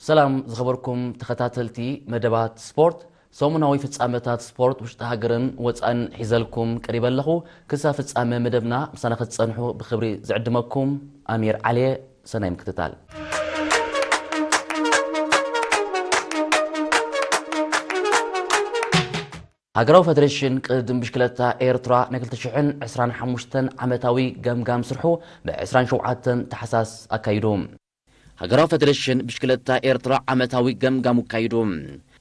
ሰላም ዝኸበርኩም ተኸታተልቲ መደባት ስፖርት፣ ሰሙናዊ ፍጻመታት ስፖርት ውሽጢ ሃገርን ወጻእን ሒዘልኩም ቀሪበ ኣለኹ። ክሳብ ፍጻመ መደብና ምሳና ክትጸንሑ ብኽብሪ ዝዕድመኩም ኣሚር ዓሊየ። ሰናይ ምክትታል። ሃገራዊ ፈደሬሽን ቅድድም ብሽክለታ ኤርትራ ናይ ክልተ ሽሕን ዕስራን ሓሙሽተን ዓመታዊ ገምጋም ስርሑ ብ ዕስራን ሸውዓተን ታሕሳስ ኣካይዱ። ሃገራዊ ፈደሬሽን ብሽክለታ ኤርትራ ዓመታዊ ገምጋም ኣካይዱ።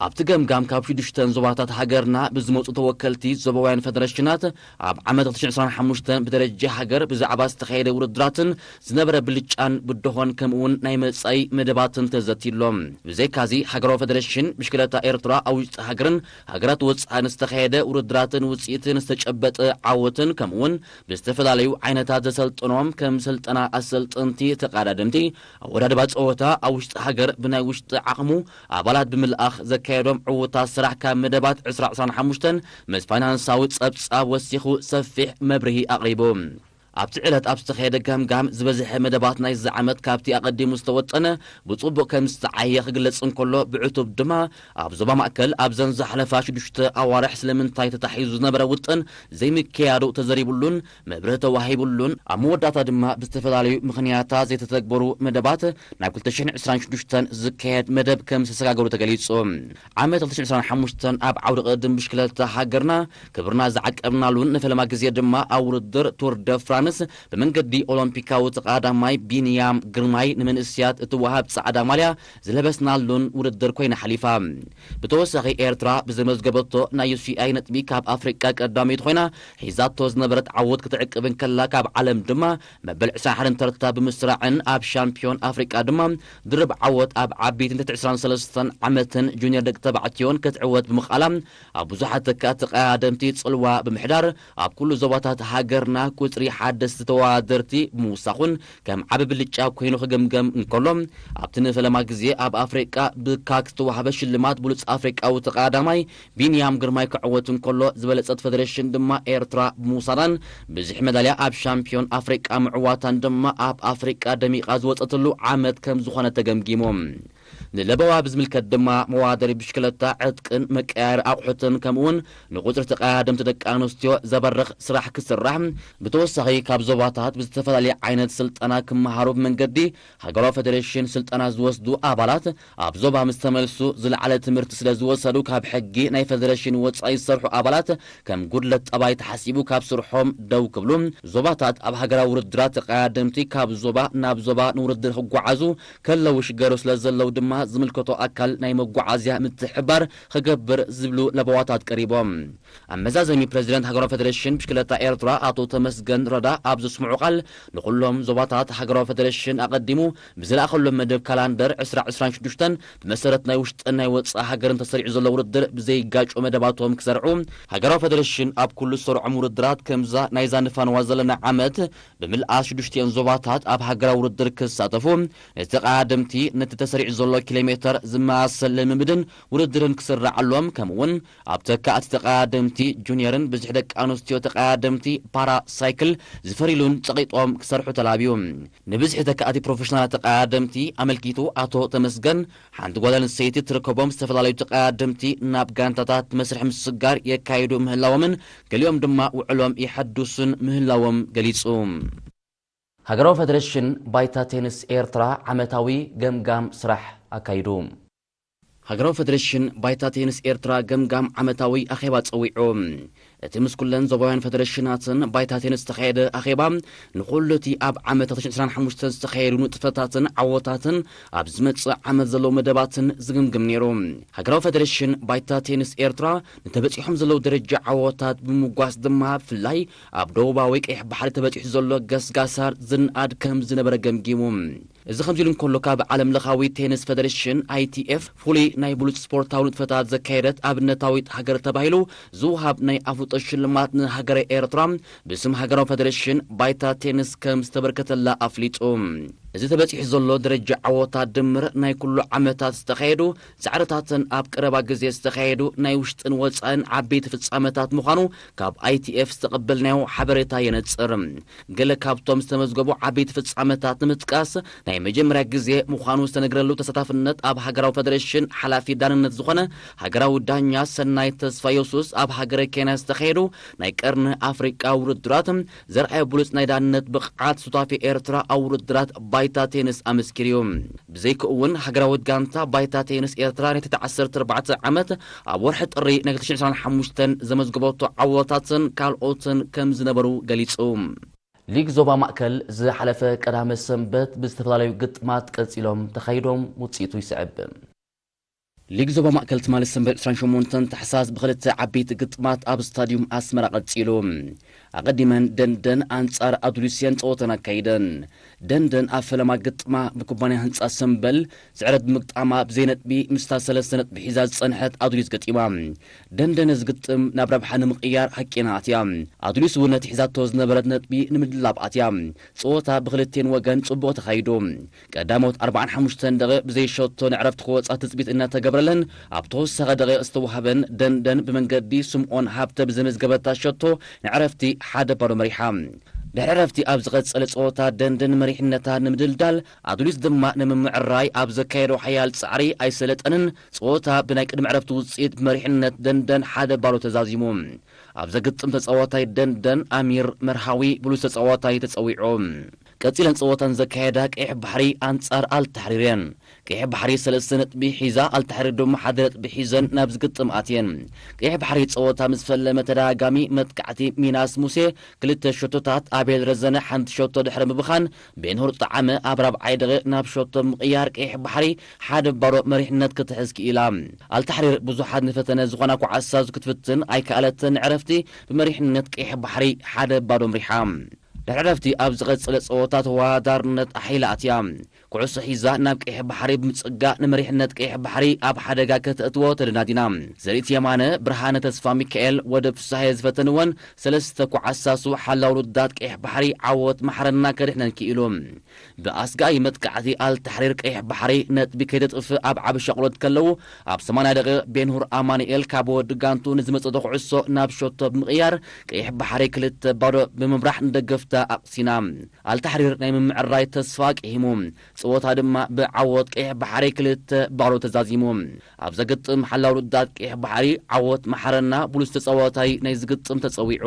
ኣብቲ ገምጋም ካብ ሽዱሽተን ዞባታት ሃገርና ብዝመጹ ተወከልቲ ዞባውያን ፈደሬሽናት ኣብ ዓመት ክልተ ሽሕን ዕስራን ሓሙሽተን ብደረጃ ሃገር ብዛዕባ ዝተኻየደ ውድድራትን ዝነበረ ብልጫን ብድሆን ከምኡውን ናይ መጻኢ መደባትን ተዘትዩ ኣሎ። ብዘይካዚ ሃገራዊ ፈደሬሽን ብሽክለታ ኤርትራ ኣብ ውሽጢ ሃገርን ሃገራት ወጻእን ዝተኻየደ ውድድራትን ውጽኢትን ዝተጨበጠ ዓወትን ከምኡውን ብዝተፈላለዩ ዓይነታት ዘሰልጥኖም ከም ስልጠና ኣሰልጥንቲ ተቐዳደምቲ ኣወዳድባ ጸወታ ኣብ ውሽጢ ሃገር ብናይ ውሽጢ ዓቕሙ ኣባላት ብምልኣኽ ዘካየዶም ዕዉታት ስራሕ ካብ መደባት ዕስራ ዕስራን ሓሙሽተን ምስ ፋይናንሳዊ ጸብጻብ ወሲኹ ሰፊሕ መብርሂ ኣቕሪቡ። ኣብቲ ዕለት ኣብ ዝተኻየደ ገምጋም ዝበዝሐ መደባት ናይዚ ዓመት ካብቲ ኣቐዲሙ ዝተወጠነ ብጽቡቕ ከም ዝተዓየ ክግለጽ እንከሎ ብዕቱብ ድማ ኣብ ዞባ ማእከል ኣብዘን ዝሓለፋ ሽዱሽተ ኣዋርሕ ስለምንታይ ተታሒዙ ዝነበረ ውጥን ዘይምክያዱ ተዘሪብሉን መብርሂ ተዋሂብሉን ኣብ መወዳእታ ድማ ብዝተፈላለዩ ምኽንያታት ዘይተተግበሩ መደባት ናብ ክልተ ሽሕን ዕስራን ሽዱሽተን ዝካየድ መደብ ከም ዝተሰጋገሩ ተገሊጹ። ዓመት ክልተ ሽሕን ዕስራን ሓሙሽተን ኣብ ዓውዲ ቅድድም ብሽክለታ ሃገርና ክብርና ዝዓቀብናሉን ንፈለማ ግዜ ድማ ኣብ ውድድር ቱር ደ ፍራንስ ብመንገዲ ኦሎምፒካዊ ተቐዳማይ ቢንያም ግርማይ ንመንእስያት እትወሃብ ጻዕዳ ማልያ ዝለበስናሉን ውድድር ኮይና ሓሊፋ። ብተወሳኺ ኤርትራ ብዘመዝገበቶ ናይ ዩሲኣይ ነጥቢ ካብ ኣፍሪቃ ቀዳመይቲ ኮይና ሒዛቶ ዝነበረት ዓወት ክትዕቅብ እንከላ ካብ ዓለም ድማ መበል ዕስራን ሓደን ተርታ ብምስራዕን ኣብ ሻምፒዮን ኣፍሪቃ ድማ ድርብ ዓወት ኣብ ዓበይትን ትሕቲ ዕስራን ሰለስተን ዓመትን ጁኒየር ደቂ ተባዕትዮን ክትዕወት ብምኽኣላ ኣብ ብዙሓት ተካእቲ ቀዳደምቲ ጽልዋ ብምሕዳር ኣብ ኩሉ ዞባታት ሃገርና ቁጽሪ ሓደስቲ ተወዳደርቲ ብምውሳኹን ከም ዓቢ ብልጫ ኮይኑ ክግምገም እንከሎ ኣብቲ ንፈለማ ግዜ ኣብ ኣፍሪቃ ብካክ ዝተዋህበ ሽልማት ብሉጽ ኣፍሪቃዊ ተቐዳማይ ቢንያም ግርማይ ክዕወት እንከሎ ዝበለጸት ፈደሬሽን ድማ ኤርትራ ብምውሳዳን ብዝሒ መዳልያ ኣብ ሻምፒዮን ኣፍሪቃ ምዕዋታን ድማ ኣብ ኣፍሪቃ ደሚቓ ዝወጸትሉ ዓመት ከም ዝኾነ ተገምጊሙ። ንለበዋ ብዝምልከት ድማ መዋደሪ ብሽክለታ ዕጥቅን መቀያየሪ ኣቑሑትን ከምኡውን ንቁጽሪ ተቐዳደምቲ ደቂ ኣንስትዮ ዘበርኽ ስራሕ ክስራሕ ብተወሳኺ ካብ ዞባታት ብዝተፈላለየ ዓይነት ስልጠና ክመሃሩ ብመንገዲ ሃገራዊ ፈደሬሽን ስልጠና ዝወስዱ ኣባላት ኣብ ዞባ ምስ ተመልሱ ዝለዓለ ትምህርቲ ስለ ዝወሰዱ ካብ ሕጊ ናይ ፈደሬሽን ወጻኢ ዝሰርሑ ኣባላት ከም ጉድለት ጠባይ ተሓሲቡ ካብ ስርሖም ደው ክብሉ ዞባታት ኣብ ሃገራዊ ውድድራት ተቐዳደምቲ ካብ ዞባ ናብ ዞባ ንውድድር ክጓዓዙ ከለዉ ሽገሩ ስለ ዘለዉ ድማ ዝምልከቶ ኣካል ናይ መጓዓዝያ ምትሕባር ክገብር ዝብሉ ለበዋታት ቀሪቦም። ኣመዛዘሚ ፕሬዚደንት ሃገራዊ ፈደሬሽን ብሽክለታ ኤርትራ ኣቶ ተመስገን ረዳ ኣብ ዘስምዑ ቃል ንኹሎም ዞባታት ሃገራዊ ፈደሬሽን ኣቐዲሙ ብዝለኣኸሎም መደብ ካላንደር ዕስራ ዕስራን ሽዱሽተን ብመሰረት ናይ ውሽጥን ናይ ወጻኢ ሃገርን ተሰሪዑ ዘሎ ውድድር ብዘይጋጮ መደባቶም ክሰርዑ ሃገራዊ ፈደሬሽን ኣብ ኩሉ ዝሰርዖም ውድድራት ከምዛ ናይዛ ንፋንዋ ዘለና ዓመት ብምልኣት ሽዱሽቲኦን ዞባታት ኣብ ሃገራዊ ውድድር ክሳተፉ ነቲ ተቐዳደምቲ ነቲ ተሰሪዑ ዘሎ ኪሎ ሜተር ዝመሳሰል ልምምድን ውድድርን ክስራዓሎም ከምኡውን ኣብ ተካእቲ ተቐዳደምቲ ጁኒየርን ብዝሒ ደቂ ኣንስትዮ ተቐዳደምቲ ፓራ ሳይክል ዝፈሪሉን ጸቒጦም ክሰርሑ ተላብዩ። ንብዝሒ ተካእቲ ፕሮፌሽናላት ተቐዳደምቲ ኣመልኪቱ ኣቶ ተመስገን ሓንቲ ጓል ኣንስተይቲ ትርከቦም ዝተፈላለዩ ተቐዳደምቲ ናብ ጋንታታት መስርሕ ምስጋር የካይዱ ምህላዎምን ገሊኦም ድማ ውዕሎም ይሐድሱን ምህላዎም ገሊጹ። ሃገራዊ ፈደሬሽን ባይታ ቴኒስ ኤርትራ ዓመታዊ ገምጋም ስራሕ ኣካይዱ። ሃገራዊ ፈደሬሽን ባይታ ቴኒስ ኤርትራ ገምጋም ዓመታዊ ኣኼባ ጸዊዑ። እቲ ምስ ኩለን ዞባውያን ፈደሬሽናትን ባይታ ቴኒስ ዝተኻየደ ኣኼባ ንኹሉ እቲ ኣብ ዓመት ክልተ ሽሕን ዕስራን ሓሙሽተን ዝተኻየዱ ንጥፈታትን ዓወታትን ኣብ ዝመጽእ ዓመት ዘለዉ መደባትን ዝግምግም ነይሩ። ሃገራዊ ፈደሬሽን ባይታ ቴኒስ ኤርትራ ንተበጺሖም ዘለዉ ደረጃ ዓወታት ብምጓስ ድማ ብፍላይ ኣብ ደቡባዊ ቀይሕ ባሕሪ ተበጺሑ ዘሎ ገስጋሳር ዝንኣድ ከም ዝነበረ ገምጊሙ። እዚ ከምዚ ኢሉ እንከሎ ካብ ዓለም ለኻዊ ቴኒስ ፈደሬሽን ኣይቲኤፍ ፍሉይ ናይ ብሉጽ ስፖርታዊ ንጥፈታት ዘካየደት ኣብነታዊት ሃገር ተባሂሉ ዝውሃብ ናይ ኣፍልጦ ሽልማት ንሃገረ ኤርትራ ብስም ሃገራዊ ፈደሬሽን ባይታ ቴኒስ ከም ዝተበርከተላ ኣፍሊጡ። እዚ ተበጺሑ ዘሎ ደረጃ ዓወታት ድምር ናይ ኩሉ ዓመታት ዝተኻየዱ ጻዕርታትን ኣብ ቀረባ ግዜ ዝተኻየዱ ናይ ውሽጥን ወጻእን ዓበይቲ ፍጻመታት ምዃኑ ካብ ኣይቲኤፍ ዝተቐበልናዮ ሓበሬታ የነጽር። ገለ ካብቶም ዝተመዝገቡ ዓበይቲ ፍጻመታት ንምጥቃስ፣ ናይ መጀመርያ ግዜ ምዃኑ ዝተነግረሉ ተሳታፍነት ኣብ ሃገራዊ ፈደረሽን ሓላፊ ዳንነት ዝኾነ ሃገራዊ ዳኛ ሰናይ ተስፋ የሱስ ኣብ ሃገረ ኬንያ ዝተኻየዱ ናይ ቀርኒ ኣፍሪቃ ውድድራት ዘርኣዮ ብሉጽ ናይ ዳንነት ብቕዓት፣ ሱታፌ ኤርትራ ኣብ ውድድራት ባይታ ቴንስ ኣመስኪርዩ። ብዘይክኡ እውን ሃገራዊት ጋንታ ባይታ ቴንስ ኤርትራ ነቲ ዓሰርተ ኣርባዕተ ዓመት ኣብ ወርሒ ጥሪ ናይ ክልተ ሽሕን ዕስራን ሓሙሽተን ዘመዝገበቶ ዓወታትን ካልኦትን ከም ዝነበሩ ገሊጹ። ሊግ ዞባ ማእከል ዝሓለፈ ቀዳመ ሰንበት ብዝተፈላለዩ ግጥማት ቀጺሎም ተኻይዶም፣ ውጽኢቱ ይስዕብ። ሊግ ዞባ ማእከል ትማሊ ሰንበት ዕስራን ሸሞንተን ታሕሳስ ብኽልተ ዓበይቲ ግጥማት ኣብ ስታድዩም ኣስመራ ቀጺሉ። ኣቐዲመን ደንደን ኣንጻር ኣዱሊስ እየን ጸወተን ኣካይደን። ደንደን ኣብ ፈለማ ግጥማ ብኩባንያ ህንጻ ሰምበል ዝዕረት ብምግጣማ ብዘይ ነጥቢ ምስታ ሰለስተ ነጥቢ ሒዛ ዝጸንሐት ኣዱሊስ ገጢማ። ደንደን እዚ ግጥም ናብ ረብሓ ንምቕያር ሃቂና ኣትያ። ኣዱሊስ እውን ነቲ ሒዛቶ ዝነበረት ነጥቢ ንምድላብ ኣትያ። ጸወታ ብክልቴን ወገን ጽቡቕ ተኻይዱ። ቀዳሞት ኣርባዓን ሓሙሽተን ደቂቕ ብዘይ ሸቶ ንዕረፍቲ ክወጻ ትጽቢት እናተገብረለን፣ ኣብ ተወሳኺ ደቂቕ ዝተዋህበን ደንደን ብመንገዲ ስምኦን ሃብተ ብዘመዝገበታ ሸቶ ንዕረፍቲ ሓደ ባዶ መሪሓ። ድሕሪ ዕረፍቲ ኣብ ዝቐጸለ ጸወታ ደንደን መሪሕነታ ንምድልዳል ኣዱሊስ ድማ ንምምዕራይ ኣብ ዘካየዶ ሓያል ጻዕሪ ኣይሰለጠንን። ጸወታ ብናይ ቅድሚ ዕረፍቲ ውጽኢት ብመሪሕነት ደንደን ሓደ ባዶ ተዛዚሙ። ኣብ ዘግጥም ተጻዋታይ ደንደን ኣሚር መርሃዊ ብሉጽ ተጻዋታይ ተጸዊዑ። ቀጺለን ጸወታን ዘካየዳ ቀይሕ ባሕሪ ኣንጻር ኣልታሕሪር እየን። ቀይሕ ባሕሪ ሰለስተ ነጥቢ ሒዛ፣ ኣልታሕሪር ድማ ሓደ ነጥቢ ሒዘን ናብ ዝግጥም ኣትየን። ቀይሕ ባሕሪ ጸወታ ምስ ፈለመ ተደጋጋሚ መጥቃዕቲ ሚናስ ሙሴ ክልተ ሸቶታት፣ ኣቤል ረዘነ ሓንቲ ሸቶ ድሕሪ ምብኻን፣ ቤንሁር ጣዓመ ኣብ ራብዓይ ደቂቕ ናብ ሸቶ ብምቕያር ቀይሕ ባሕሪ ሓደ ባዶ መሪሕነት ክትሕዝ ክኢላ። ኣልታሕሪር ብዙሓት ንፈተነ ዝኾና ኳዕሳ ክትፍትን ኣይከኣለትን። ዕረፍቲ ብመሪሕነት ቀይሕ ባሕሪ ሓደ ባዶ ምሪሓ። ድሕሪ ዕረፍቲ ኣብ ዝቐጸለ ጸወታ ተወዳዳርነት ኣሒላ ኣትያ። ኩዕሶ ሒዛ ናብ ቀይሕ ባሕሪ ብምጽጋእ ንመሪሕነት ቀይሕ ባሕሪ ኣብ ሓደጋ ከተእትዎ ተደናዲና። ዘሪት የማነ፣ ብርሃነ ተስፋ ሚካኤል፣ ወደ ፍሳሐ ዝፈተንወን ሰለስተ ኳዕሳሱ ሓላው ውሉዳት ቀይሕ ባሕሪ ዓወት ማሕረና ከድሕነን ክኢሉ። ብኣስጋኢ መጥቃዕቲ ኣልታሕሪር ቀይሕ ባሕሪ ነጥቢ ከይተጥፍእ ኣብ ዓቢ ሻቕሎት ከለዉ፣ ኣብ ሰማንያ ደቂቕ ቤንሁር ኣማኑኤል ካብ ወዲ ጋንቱ ንዝመጸቶ ኩዕሶ ናብ ሸቶ ብምቕያር ቀይሕ ባሕሪ ክልተ ባዶ ብምምራሕ ንደገፍታ ኣቕሲና። ኣልታሕሪር ናይ ምምዕራይ ተስፋ ቅሂሙ። ጸወታ ድማ ብዓወት ቀይሕ ባሕሪ ክልተ ባዶ ተዛዚሙ። ኣብ ዘግጥም ሓላው ውሉዳት ቀይሕ ባሕሪ ዓወት ማሕረና ብሉጽ ተጻዋታይ ናይ ዝግጥም ተጸዊዑ።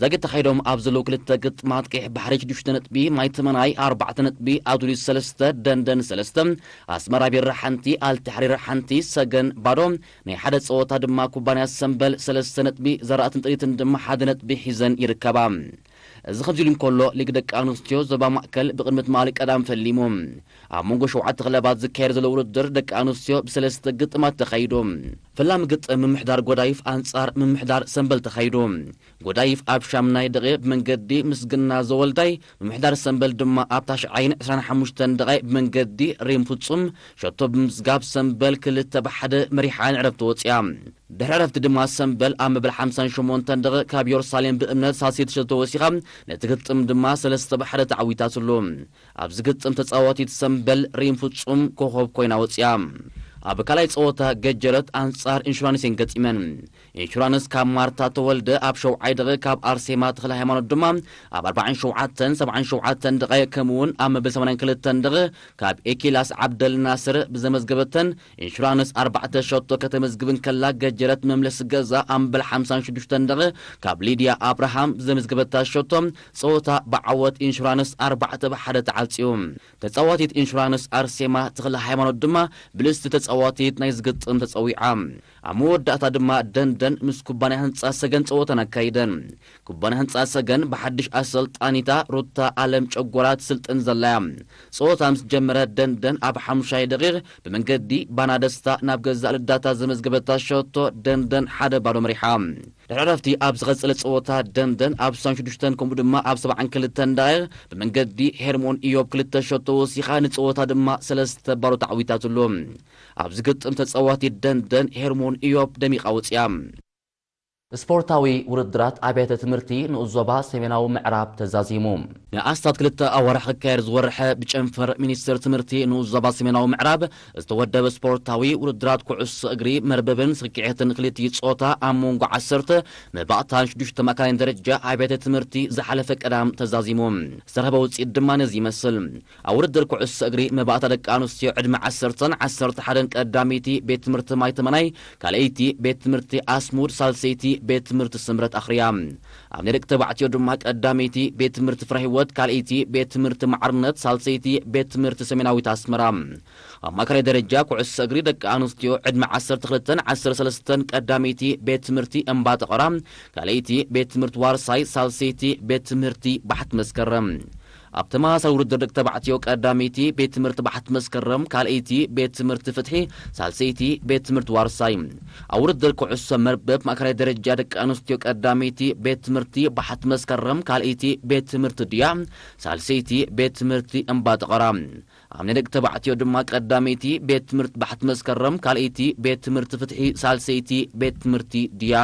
ዛጊት ተኻይዶም ኣብ ዘለዉ ክልተ ግጥማት ቀይሕ ባሕሪ ሽዱሽተ ነጥቢ፣ ማይ ተመናይ ኣርባዕተ ነጥቢ፣ ኣዱሊስ ሰለስተ፣ ደንደን ሰለስተ፣ ኣስመራ ቢራ ሓንቲ፣ ኣልታሕሪር ሓንቲ፣ ሰገን ባዶ፣ ናይ ሓደ ጸወታ ድማ ኩባንያ ሰምበል ሰለስተ ነጥቢ፣ ዘራእትን ጥሪትን ድማ ሓደ ነጥቢ ሒዘን ይርከባ። እዚ ከምዚ ኢሉ እንከሎ፣ ሊግ ደቂ ኣንስትዮ ዞባ ማእከል ብቕድሚ ትማሊ ቀዳም ፈሊሙ። ኣብ መንጎ ሸውዓተ ክለባት ዝካየድ ዘሎ ውድድር ደቂ ኣንስትዮ ብሰለስተ ግጥማት ተኻይዱ። ፈላሚ ግጥም ምምሕዳር ጎዳይፍ ኣንጻር ምምሕዳር ሰምበል ተኻይዱ። ጎዳይፍ ኣብ ሻምናይ ደቂቕ ብመንገዲ ምስግና ዘወልዳይ፣ ምምሕዳር ሰምበል ድማ ኣብ ታሽዓይን ዕስራን ሓሙሽተን ደቂቕ ብመንገዲ ሪም ፍጹም ሸቶ ብምስጋብ ሰምበል ክልተ ብሓደ መሪሓ ንዕረፍቲ ወጽያ። ድሕሪ ዕረፍቲ ድማ ሰምበል ኣብ መበል ሓምሳን ሸሞንተን ደቂቕ ካብ ዮርሳሌም ብእምነት ሳልሰይቲ ሸቶ ወሲኻ ነቲ ግጥም ድማ ሰለስተ ብሓደ ተዓዊታትሉ። ኣብዚ ግጥም ተጻዋቲት ሰምበል ሪም ፍጹም ኮኾብ ኮይና ወጽያ። ኣብ ካልኣይ ጸወታ ገጀረት ኣንጻር ኢንሹራንስ እየን ገጢመን። ኢንሹራንስ ካብ ማርታ ተወልደ ኣብ ሸውዓይ ደቂቕ፣ ካብ ኣርሴማ ተኽለ ሃይማኖት ድማ ኣብ ኣርባዓን ሸውዓተን ሰብዓን ሸውዓተን ደቂቕ፣ ከምኡ እውን ኣብ መበል ሰማንያን ክልተን ደቂቕ ካብ ኤኪላስ ዓብደል ናስር ብዘመዝገበተን ኢንሹራንስ ኣርባዕተ ሸቶ ከተመዝግብ እንከላ፣ ገጀረት መምለሲ ገዛ ኣብ መበል ሓምሳን ሽዱሽተን ደቂቕ ካብ ሊድያ ኣብርሃም ብዘመዝገበታ ሸቶ ጸወታ ብዓወት ኢንሹራንስ ኣርባዕተ ብሓደ ተዓጽዩ። ተጻዋቲት ኢንሹራንስ ኣርሴማ ተኽለ ሃይማኖት ድማ ብልስቲ ተጻዋቲት ናይ ዝግጥም ተጸዊዓ። ኣብ መወዳእታ ድማ ደንደን ምስ ኩባንያ ህንጻ ሰገን ጸወተን ኣካይደን። ኩባንያ ህንጻ ሰገን ብሓድሽ ኣሰልጣኒታ ሩታ ኣለም ጨጎራ ትስልጥን ዘላ እያ። ጸወታ ምስ ጀመረ ደንደን ኣብ ሓሙሻይ ደቂቕ ብመንገዲ ባና ደስታ ናብ ገዛእ ልዳታ ዘመዝገበታ ሸቶ ደንደን ሓደ ባዶ መሪሓ። ድሕሪ ዕረፍቲ ኣብ ዝቐጸለ ጸወታ ደንደን ኣብ ስሳን ሽዱሽተን ከምኡ ድማ ኣብ ሰብዓን ክልተን ደቂቕ ብመንገዲ ሄርሞን ኢዮብ ክልተ ሸቶ ወሲኻ ንጸወታ ድማ ሰለስተ ባዶ ተዓዊታትሉ። ኣብ ዝግጥም ተጻዋቲት ደንደን ሄርሞን ኢዮብ ደሚቓ ወጽያ። ስፖርታዊ ውድድራት ኣብያተ ትምህርቲ ንኡስ ዞባ ሰሜናዊ ምዕራብ ተዛዚሙ። ንኣስታት ክልተ ኣዋርሕ ክካየድ ዝወርሐ ብጨንፈር ሚኒስትር ትምህርቲ ንኡስ ዞባ ሰሜናዊ ምዕራብ ዝተወደበ ስፖርታዊ ውድድራት ኩዕሶ እግሪ መርበብን ስክዔትን ክልቲኡ ጾታ ኣብ መንጎ ዓሰርተ መባእታን ሽዱሽተ ማእከላይ ደረጃ ኣብያተ ትምህርቲ ዝሓለፈ ቀዳም ተዛዚሙ። ዝተረኸበ ውጽኢት ድማ ነዚ ይመስል። ኣብ ውድድር ኩዕሶ እግሪ መባእታ ደቂ ኣንስትዮ ዕድመ ዓሰርተን ዓሰርተ ሓደን ቀዳመይቲ ቤት ትምህርቲ ማይተመናይ፣ ካልኣይቲ ቤት ትምህርቲ ኣስሙድ፣ ሳልሰይቲ ቤት ትምህርቲ ስምረት ኣኽርያ። ኣብ ናይ ደቂ ተባዕትዮ ድማ ቀዳመይቲ ቤት ትምህርቲ ፍረ ህይወት፣ ካልኣይቲ ቤት ትምህርቲ ማዕርነት፣ ሳልሰይቲ ቤት ትምህርቲ ሰሜናዊት ኣስመራ። ኣብ ማእከላይ ደረጃ ኩዕሶ እግሪ ደቂ ኣንስትዮ ዕድመ ዓሰርተ ክልተን ዓሰርተ ሰለስተን ቀዳመይቲ ቤት ትምህርቲ እምባ ጠቐራ፣ ካልኣይቲ ቤት ትምህርቲ ዋርሳይ፣ ሳልሰይቲ ቤት ትምህርቲ ባሕቲ መስከረም። ኣብ ተመሳሳሊ ውድድር ደቂ ተባዕትዮ ቀዳመይቲ ቤት ትምህርቲ ባሕቲ መስከረም፣ ካልኣይቲ ቤት ትምህርቲ ፍትሒ፣ ሳልሰይቲ ቤት ትምህርቲ ዋርሳይ። ኣብ ውድድር ኩዕሶ መርበብ ማእከላይ ደረጃ ደቂ ኣንስትዮ ቀዳመይቲ ቤት ትምህርቲ ባሕቲ መስከረም፣ ካልኣይቲ ቤት ትምህርቲ ድያ፣ ሳልሰይቲ ቤት ትምህርቲ እምባ ጠቐራ። ኣብ ናይ ደቂ ተባዕትዮ ድማ ቀዳመይቲ ቤት ትምህርቲ ባሕቲ መስከረም፣ ካልኣይቲ ቤት ትምህርቲ ፍትሒ፣ ሳልሰይቲ ቤት ትምህርቲ ድያ።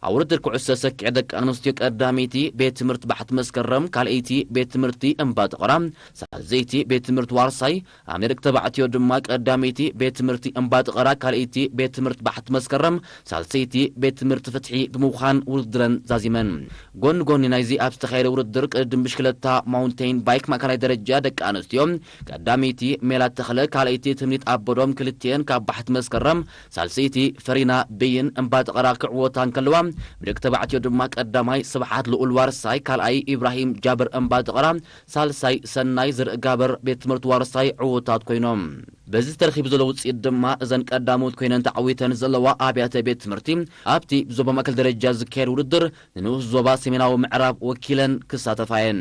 ኣብ ውድድር ኩዕሶ ሰኪዐ ደቂ ኣንስትዮ ቀዳመይቲ ቤት ትምህርቲ ባሕቲ መስከረም፣ ካልኣይቲ ቤት ትምህርቲ እምባ ጠቐራ፣ ሳልሰይቲ ቤት ትምህርቲ ዋርሳይ። ኣብ ናይ ደቂ ተባዕትዮ ድማ ቀዳመይቲ ቤት ትምህርቲ እምባ ጠቐራ፣ ካልኣይቲ ቤት ትምህርቲ ባሕቲ መስከረም፣ ሳልሰይቲ ቤት ትምህርቲ ፍትሒ ብምዃን ውድድረን ዛዚመን። ጎኒ ጎኒ ናይዚ ኣብ ዝተኻየደ ውድድር ቅድድም ብሽክለታ ማውንቴን ባይክ ማእከላይ ደረጃ ደቂ ኣንስትዮ ቀዳመይቲ ሜላት ተኽለ፣ ካልኣይቲ ትምኒት ኣበዶም ክልቲኤን ካብ ባሕቲ መስከረም፣ ሳልሰይቲ ፈሪና ብይን እምባ ጠቐራ ክዕወታ እንከለዋ፣ ብደቂ ተባዕትዮ ድማ ቀዳማይ ስብሓት ልኡል ዋርሳይ፣ ካልኣይ ኢብራሂም ጃብር እምባ ጠቐራ፣ ሳልሳይ ሰናይ ዝርእ ጋበር ቤት ትምህርቲ ዋርሳይ ዕዉታት ኮይኖም። በዚ ተረኺቡ ዘሎ ውፅኢት ድማ እዘን ቀዳሞት ኮይነን ተዓዊተን ዘለዋ ኣብያተ ቤት ትምህርቲ ኣብቲ ብዞባ ማእከል ደረጃ ዝካየድ ውድድር ንንኡስ ዞባ ሰሜናዊ ምዕራብ ወኪለን ክሳተፋ እየን።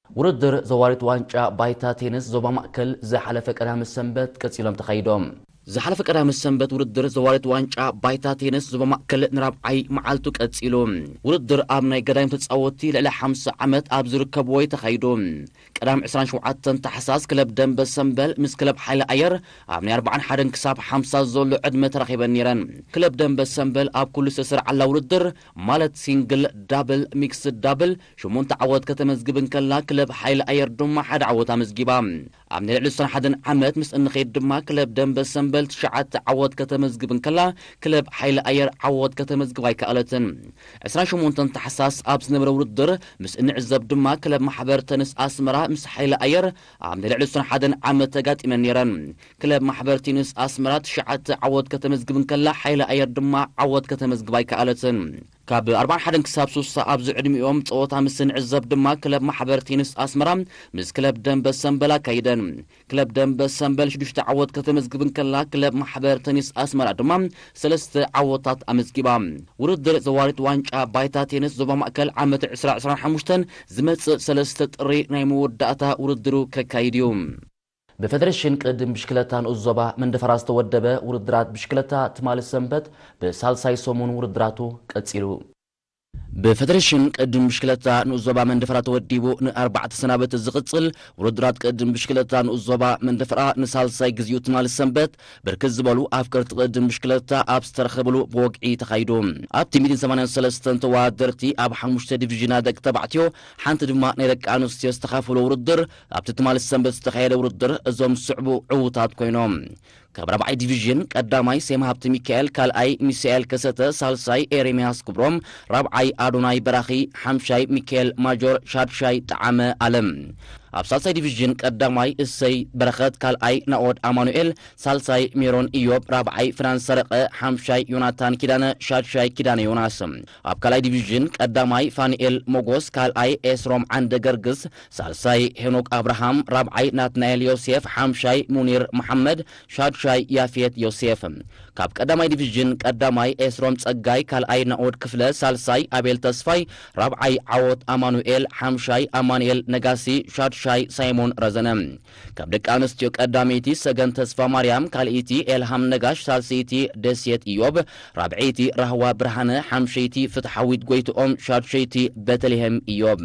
ውድድር ዘዋሪት ዋንጫ ባይታ ቴኒስ ዞባ ማእከል ዝሓለፈ ቀዳመ ሰንበት ቀጺሎም ተኻይዶም። ዝሓለፈ ቀዳመ ሰንበት ውድድር ዘዋሪት ዋንጫ ባይታ ቴኒስ ዞባ ማእከል ንራብዓይ መዓልቱ ቀጺሉ። ውድድር ኣብ ናይ ገዳይም ተጻወትቲ ልዕሊ ሓምሳ ዓመት ኣብ ዝርከብዎ እዩ ተኻይዱ። ቀዳም ዕስራን ሸውዓተን ታሕሳስ ክለብ ደንበ ሰምበል ምስ ክለብ ሓይሊ ኣየር ኣብ ናይ ኣርባዓን ሓደን ክሳብ ሓምሳ ዘሎ ዕድመ ተራኺበን ነይረን። ክለብ ደንበ ሰምበል ኣብ ኩሉ ዝተሰርዓላ ውድድር ማለት ሲንግል፣ ዳብል፣ ሚክስድ ዳብል ሸሞንተ ዓወት ከተመዝግብ እንከላ፣ ክለብ ሓይሊ ኣየር ድማ ሓደ ዓወት ኣመዝጊባ። ኣብ ናይ ልዕሊ ዕስራን ሓደን ዓመት ምስ እንኸይድ ድማ ክለብ ደንበ ሰምበል ትሽዓተ ዓወት ከተመዝግብ እንከላ፣ ክለብ ሓይሊ ኣየር ዓወት ከተመዝግብ ኣይከኣለትን። ዕስራን ሸሞንተን ታሕሳስ ኣብ ዝነበረ ውድድር ምስ እንዕዘብ ድማ ክለብ ማሕበር ተንስ ኣስመራ ምስ ሓይሊ ኣየር ኣብ ናይ ልዕሊ ዕስራን ሓደን ዓመት ተጋጢመን ነይረን። ክለብ ማሕበር ቴኒስ ኣስመራ ትሽዓተ ዓወት ከተመዝግብ እንከላ፣ ሓይሊ ኣየር ድማ ዓወት ከተመዝግብ ኣይከኣለትን። ካብ ኣርባዓን ሓደን ክሳብ ሱሳ ኣብዚ ዕድሚኦም ጸወታ ምስ እንዕዘብ ድማ ክለብ ማሕበር ቴኒስ ኣስመራ ምስ ክለብ ደንበ ሰምበል ኣካይደን። ክለብ ደንበ ሰምበል ሽዱሽተ ዓወት ከተመዝግብ እንከላ፣ ክለብ ማሕበር ቴኒስ ኣስመራ ድማ ሰለስተ ዓወታት ኣመዝጊባ። ውድድር ዘዋሪት ዋንጫ ባይታ ቴኒስ ዞባ ማእከል ዓመት ዕስራ ዕስራን ሓሙሽተን ዝመጽእ ሰለስተ ጥሪ ናይ መወዳእታ ውድድሩ ከካይድ እዩ። ብፌደሬሽን ቅድም ብሽክለታ ንኡስ ዞባ መንደፈራ ዝተወደበ ውድድራት ብሽክለታ ትማሊ ሰንበት ብሳልሳይ ሰሙን ውድድራቱ ቀጺሉ። ብፌደሬሽን ቅድም ብሽክለታ ንኡስ ዞባ መንደፈራ ተወዲቡ ንኣርባዕተ ሰናበት ዝቕጽል ውድድራት ቅድም ብሽክለታ ንኡስ ዞባ መንደፈራ ንሳልሳይ ግዚኡ ትማሊ ሰንበት ብርክት ዝበሉ ኣፍቀርቲ ቅድም ብሽክለታ ኣብ ዝተረኸብሉ ብወግዒ ተኻይዱ። ኣብቲ ሚእትን ሰማንያን ሰለስተን ተወዳደርቲ ኣብ ሓሙሽተ ዲቪዥናት ደቂ ተባዕትዮ፣ ሓንቲ ድማ ናይ ደቂ ኣንስትዮ ዝተኻፈሎ ውድድር ኣብቲ ትማሊ ሰንበት ዝተኻየደ ውድድር እዞም ዝስዕቡ ዕዉታት ኮይኖም። ካብ ራብዓይ ዲቪዥን ቀዳማይ ሴም ሃብተ ሚካኤል፣ ካልኣይ ሚሳኤል ከሰተ፣ ሳልሳይ ኤሬምያስ ክብሮም፣ ራብዓይ ኣዶናይ በራኺ፣ ሓምሻይ ሚካኤል ማጆር፣ ሻድሻይ ጠዓመ ኣለም። ኣብ ሳልሳይ ዲቪዥን ቀዳማይ እሰይ በረኸት፣ ካልኣይ ናኦድ ኣማኑኤል፣ ሳልሳይ ሜሮን ኢዮብ፣ ራብዓይ ፍናን ሰረቐ፣ ሓምሻይ ዮናታን ኪዳነ፣ ሻድሻይ ኪዳነ ዮናስ። ኣብ ካልኣይ ዲቪዥን ቀዳማይ ፋንኤል ሞጎስ፣ ካልኣይ ኤስሮም ዓንደ ገርግስ፣ ሳልሳይ ሄኖክ ኣብርሃም፣ ራብዓይ ናትናኤል ዮሴፍ፣ ሓምሻይ ሙኒር መሓመድ፣ ሻድሻይ ያፌት ዮሴፍ። ካብ ቀዳማይ ዲቪዥን ቀዳማይ ኤስሮም ጸጋይ፣ ካልኣይ ናኦድ ክፍለ፣ ሳልሳይ ኣቤል ተስፋይ፣ ራብዓይ ዓወት ኣማኑኤል፣ ሓምሻይ ኣማኑኤል ነጋሲ፣ ሻድሻይ ሻይ ሳይሞን ረዘነ። ካብ ደቂ ኣንስትዮ ቀዳመይቲ ሰገን ተስፋ ማርያም፣ ካልኣይቲ ኤልሃም ነጋሽ፣ ሳልሰይቲ ደሴት ኢዮብ፣ ራብዐይቲ ራህዋ ብርሃነ፣ ሓምሸይቲ ፍትሓዊት ጎይትኦም፣ ሻድሸይቲ ቤተልሔም ኢዮብ።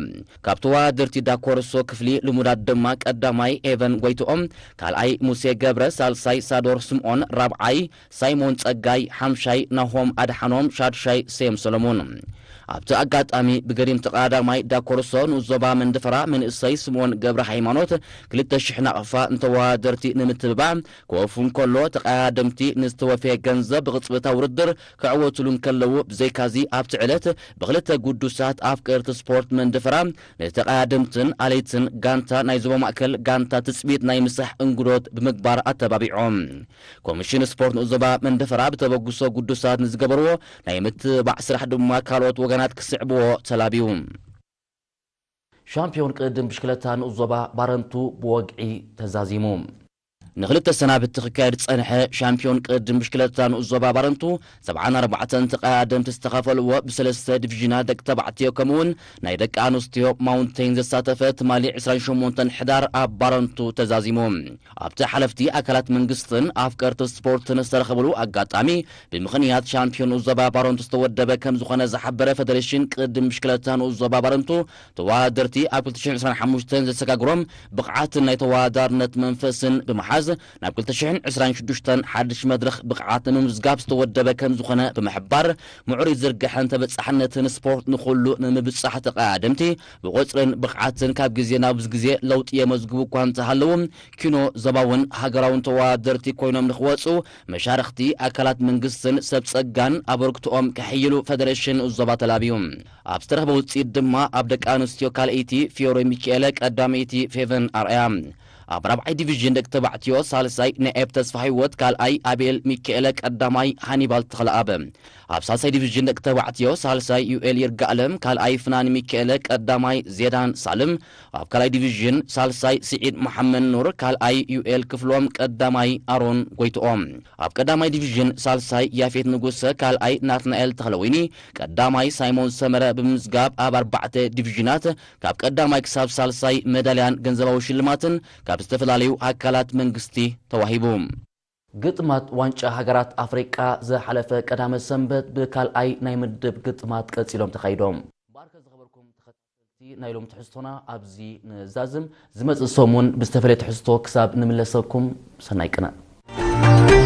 ካብ ተወዳደርቲ ዳኮርሶ ክፍሊ ልሙዳት ድማ ቀዳማይ ኤቨን ጎይትኦም፣ ካልኣይ ሙሴ ገብረ፣ ሳልሳይ ሳዶር ስምዖን፣ ራብዓይ ሳይሞን ጸጋይ፣ ሓምሻይ ናሆም ኣድሓኖም፣ ሻድሻይ ሰየም ሰለሙን። ኣብቲ ኣጋጣሚ ብገዲም ተቐዳዳማይ ዳኮርሶ ንኡስ ዞባ መንደፈራ መንእሰይ ስምኦን ገብረ ሃይማኖት ክልተ ሽሕ ናቕፋ ንተወዳደርቲ ንምትብባዕ ክወፉ እንከሎ፣ ተቐዳደምቲ ንዝተወፈየ ገንዘብ ብቕጽበታዊ ውድድር ክዕወትሉ እንከለዉ፣ ብዘይካዚ ኣብቲ ዕለት ብክልተ ግዱሳት ኣፍቀርቲ ስፖርት መንደፈራ ንተቐዳደምትን ኣለይትን ጋንታ ናይ ዞባ ማእከል ጋንታ ትጽቢት ናይ ምሳሕ እንግዶት ብምግባር ኣተባቢዖም። ኮሚሽን ስፖርት ንኡስ ዞባ መንደፈራ ብተበግሶ ግዱሳት ንዝገበርዎ ናይ ምትብባዕ ስራሕ ድማ ካልኦት ወገናት ክስዕብዎ ተላብዩ። ሻምፒዮን ቅድድም ብሽክለታ ንኡስ ዞባ ባረንቱ ብወግዒ ተዛዚሙ። ንክልተ ሰናብቲ ክካየድ ዝጸንሐ ሻምፒዮን ቅድድም ብሽክለታ ንኡስ ዞባ ባረንቱ፣ ሰብዓን ኣርባዕተን ተቐዳደምቲ ዝተኻፈልዎ ብሰለስተ ዲቪዥናት ደቂ ተባዕትዮ ከምኡውን ናይ ደቂ ኣንስትዮ ማውንቴን ዘሳተፈ ትማሊ ዕስራን ሸሞንተን ሕዳር ኣብ ባረንቱ ተዛዚሙ። ኣብቲ ሓለፍቲ ኣካላት መንግስትን ኣፍቀርቲ ስፖርትን ዝተረኸብሉ ኣጋጣሚ፣ ብምኽንያት ሻምፒዮን ንኡስ ዞባ ባረንቱ ዝተወደበ ከም ዝኾነ ዝሓበረ ፌደሬሽን ቅድድም ብሽክለታ ንኡስ ዞባ ባረንቱ፣ ተወዳደርቲ ኣብ ክልተ ሽሕን ዕስራን ሓሙሽተን ዘሰጋግሮም ብቕዓትን ናይ ተወዳዳርነት መንፈስን ብምሓዝ፣ ናብ ክልተ ሽሕን ዕስራን ሽዱሽተን ሓድሽ መድረኽ ብቕዓት ንምምዝጋብ ዝተወደበ ከም ዝኾነ ብምሕባር፣ ምዕሩይ ዝርግሐን ተበጻሕነትን ስፖርት ንኹሉ ንምብጻሕ ተቐዳደምቲ ብቑጽርን ብቕዓትን ካብ ግዜ ናብ ግዜ ለውጢ የመዝግቡ እኳ እንተሃለዉ፣ ኪኖ ዞባውን ሃገራውን ተወዳደርቲ ኮይኖም ንኽወጹ መሻርኽቲ ኣካላት መንግስትን ሰብ ጸጋን ኣበርክቶኦም ከሕይሉ ፌደሬሽን ዞባ ተላብዩ። ኣብ ዝተረኽበ ውጽኢት ድማ ኣብ ደቂ ኣንስትዮ ካልኣይቲ ፊዮሪ ሚካኤለ፣ ቀዳመይቲ ፌቨን ኣርኣያ፣ ኣብ ራብዓይ ዲቪዥን ደቂ ተባዕትዮ ሳልሳይ ነኤብ ተስፋ ህይወት፣ ካልኣይ ኣቤል ሚካኤለ፣ ቀዳማይ ሃኒባል ተኽለኣብ፣ ኣብ ሳልሳይ ዲቪዥን ደቂ ተባዕትዮ ሳልሳይ ዩኤል ይርጋለም፣ ካልኣይ ፍናን ሚካኤለ፣ ቀዳማይ ዜዳን ሳልም፣ ኣብ ካልኣይ ዲቪዥን ሳልሳይ ስዒድ መሓመድ ኑር፣ ካልኣይ ዩኤል ክፍሎም፣ ቀዳማይ ኣሮን ጎይትኦም። ኣብ ቀዳማይ ዲቪዥን ሳልሳይ ያፌት ንጉሰ፣ ካልኣይ ናትናኤል ተኽለወይኒ፣ ቀዳማይ ሳይሞን ሰመረ ብምምዝጋብ ኣብ ኣርባዕተ ዲቪዥናት ካብ ቀዳማይ ክሳብ ሳልሳይ መዳልያን ገንዘባዊ ሽልማትን ካብ ዝተፈላለዩ ኣካላት መንግስቲ ተዋሂቡ። ግጥማት ዋንጫ ሃገራት ኣፍሪቃ ዝሓለፈ ቀዳመ ሰንበት ብካልኣይ ናይ ምድብ ግጥማት ቀጺሎም ተኻይዶም። እምበኣርከ ዝኸበርኩም ተኸታተልቲ ናይ ሎም ትሕዝቶና ኣብዚ ንዛዝም። ዝመጽእ ሰሙን ብዝተፈለየ ትሕዝቶ ክሳብ ንምለሰኩም ሰናይ ቅነ።